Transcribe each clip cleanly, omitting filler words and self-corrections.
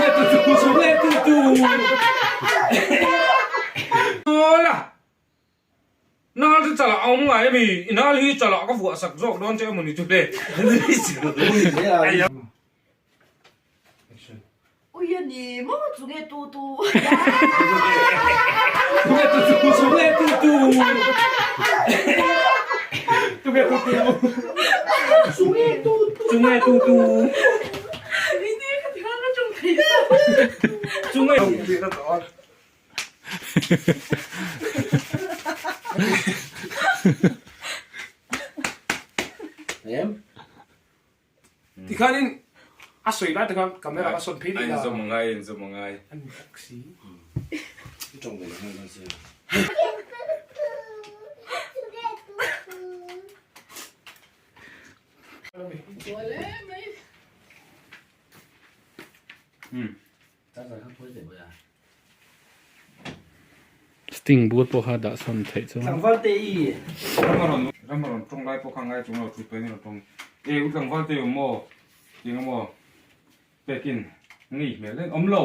Tunge tu tu tunge tu tu Mawla Nal chu chalah a awm ngai ami i nal hi chalah ka vuah sak zawk dawn che emawni chu le. Ui a ni maw chunge tu tu. Tunge tu tu chunge tu tu. Tunge tu tu. Chunge tu tu. Chunge tu tu. Chunge. Em? Tikhanin a sawi lai takhan camera ka sawn phei A inzawm a ngai, a inzawm a ngai. A ni tak si. I tawng ve leh nghal sia. Sting bur pawh kha dah sawn theih chuan. Tlangval te i. Ram a rawn ram a rawn tawng lai pawh kha ngai chung lo thut pahin a rawn tawng. E u tlangval te awm maw? Eng emaw pekin ngei hmel en awm lo.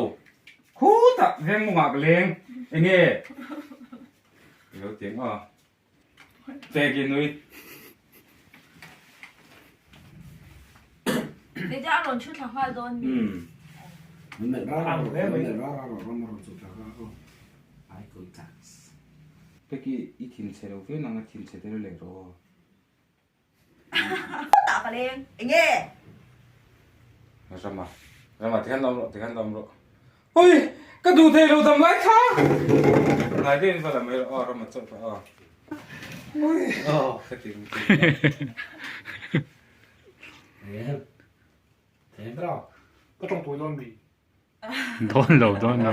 Khutah veng mawngah ka leng. Enge? I lo ti ang aw. Pekin nui. Enge a rawn thu thla nghal dawn mi? Peki i thin chhe lo viau nang a thin chhe der leh rawh aw. Tah ka leng enge? Rama Rama tikhan la awm rawh tikhan la awm rawh. Oi ka duh thei lo dam lai kha. Ngai deuhin va la mai rawh aw Rama chauh kha aw. Oi aw ka ti Ka tawng tawi dawn mi. Dawn lo dawn lo.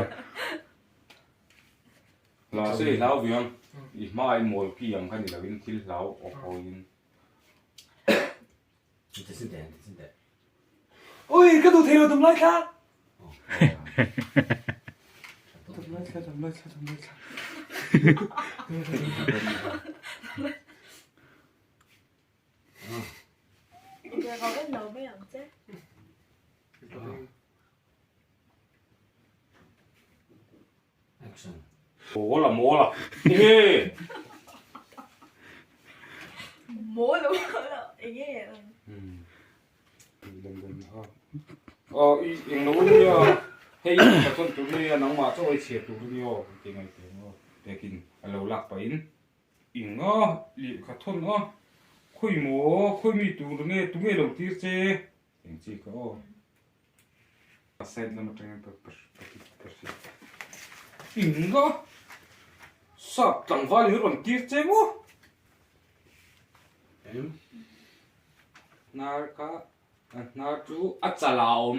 Hla se i hlau viang i hma i mawl ki ang kha ni lo in thil hlau awk haw in. Ui ka duh thei lo dam lai thla. Dam lai thla dam lai thla dam lai thla. Action. Mawl a mawl a. Enge? Mawl a mawl a. Enge? Aw i eng lo nia. Hei ka chawlh tur nia nangmah chaw ei chhiar tur nia aw ti ngai teh ang aw. Pekin a lo lak pahin ing a lehkha thawn a khawi maw khawi mi tur nge tunge lo tir che eng chi kha aw. A side lam atangin ka Inga sap tlangval in rawn tir che maw? Hnar kha hnar chu a chal a awm.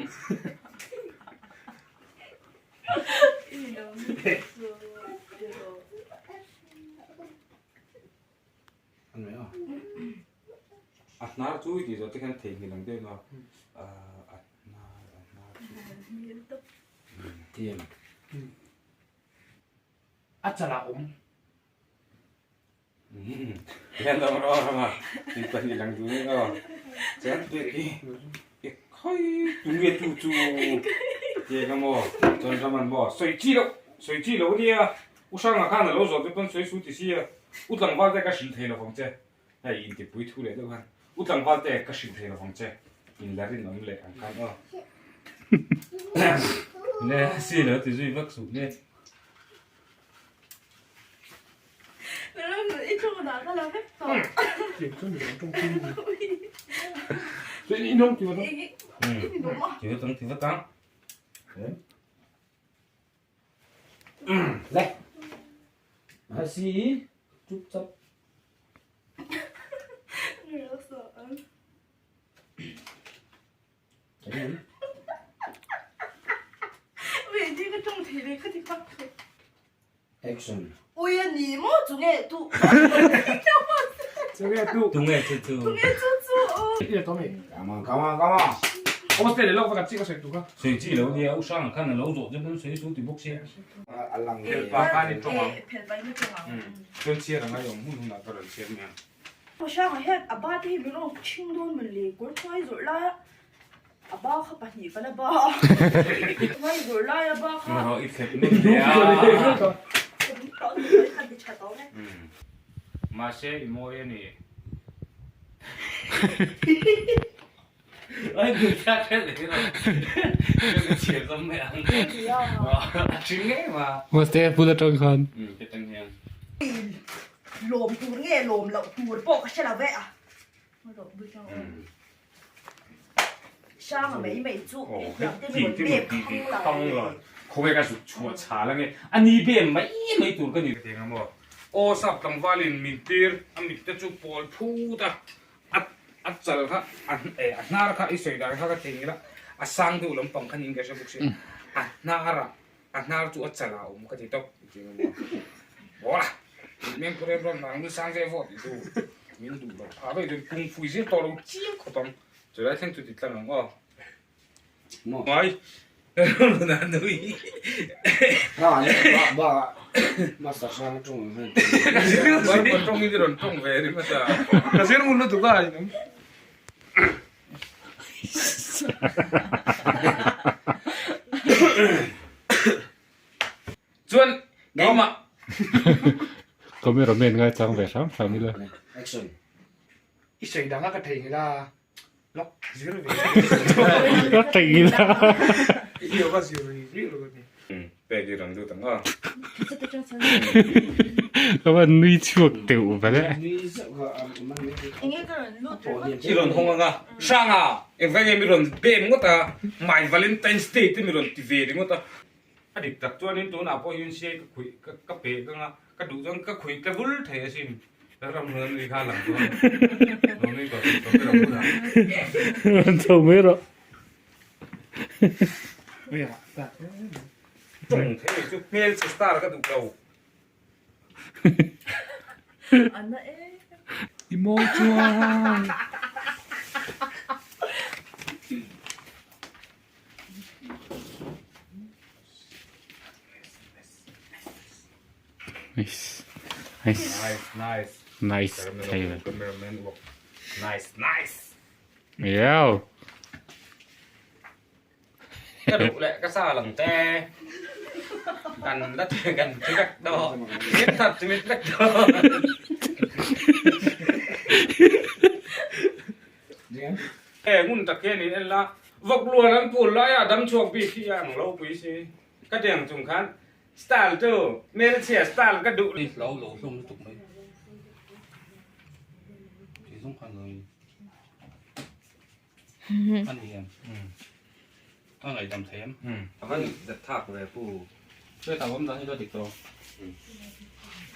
A hnar chu i tih zawh te khan theihnghilh ang deuh a, a hnar a hnar chu. Tiam. A chalah awm. Hian lo ro ro a, ti pahnih lang duh in aw. Chuan te khi i khai tu nge tu chu ti eng emaw chuan Raman maw sawi chi loh sawi chi loh ania U Hranga khan a lo zawh te pawn sawi su ti sia U tlangval te ka hrilh thei lovang che hei intipui thu leh deuh khan U tlangval te ka hrilh thei lovang che in la rinawm leh ang khan aw le si lo ti zui vak suh le. Le. Ha si chup chap. Action. Ui a ni maw chu nge tu. Chu nge tu. Tu nge chu chu. Tu nge chu chu. Come on, come on, come on. Aw te lo ka chi ka soi tu ka. Soi chi lo nia u hrang khan a lo zawh che pawn soi su ti bawk sia. A lang Phel pa khan i tawng ang. Phel pa in i tawng ang. Chuan chhiar a ngai awm hun hunah ka rawn chhiar mai ang. U hrang ah hian a ba te hi min rawn chhing dawn mawn le kawr hnuai zawrh lai a. A ba kha pahnih ka la ba a. Mai zawr lai a ba kha. I thlep nun hle a. Mahse i mawi a ni. Ai dun thlak hrelh leh rawh. Ka chhiar zawm mai ang. A ṭhing ngei ma. Mahse bul aṭang khan. Ka ṭang hian. Lawm tur nge lawm loh tur pawh ka hre lo ve a. Hranga mai mai chu hetiang te mi rawn pek khang lo le. Khawnge ka zuk chhuah chhal ange a ni bem mai mai tur ka ni. Hetiang a maw? Aw sap tlangvalin min tir a mit te chu pawl phut a, a chal kha a hnar kha i sawi dan kha ka thei ngil a, a sang deuh lampang kha niin ka hre bawk si a hnar ah a hnar chu a chal ah a awm ka ti tawp hetiang a maw? Bawla! Meng purem ram hna ang ni sang zeh vawh tih chu min duh loh phah vek chuan kung fui zir tawh lo chiang khawp ang. Chulai thleng chu ti tlang ang aw. Mai na nui. Ba master sang tawng ang han. Ba tawng in rawn tawng ve ri hmasa. Ka zir ngun lutuk a inum. Chuan keimah. Cameraman ngai chang ve hram hram ila. Action. I sawi dang a ka thei ngila lawk zir ve. Ka thei ngila. I yoga zir ri ri lo ni. Pek i rawn lut ang aw. Ka van nui chhuak teuh ve le. Enge ka rawn lut ringawt. I rawn hawng anga Hranga engvai nge mi rawn bem ngawt a My Valentine's Day te mi rawn ti ve ringawt a. A dik tak chuanin tunah pawh hian siai ka khuih ka pek anga ka duh chuan ka khuih tla vul thei asin ram hmun a nui kha lang chuan lo nui tawh tawh tawh ber ang bulah. Rawn chho mai rawh. Tawng thei chu hmelchhe star ka duh lo. Ana e. I mawi chuan. Nice. Nice. Nice, nice. Nice. Thei. Cameraman work. Nice, nice. Yeah. Ka duh leh ka sa lang te. Kan la kan thi vek daw. Mit that mit vek daw. He ngun tak hian in en la, vawk luan an phul laia dam chhuak bik hi a ang lo pui si. Ka tiang chung khan style chu hmelchhia style ka duh. Ni hlau lo hlawm lutuk mai. Ti zawng khan lo in. A ni em? A ngaihdam thei em? A van zet thak ve pu. Hriat ang awm dan hi ka dik tawh.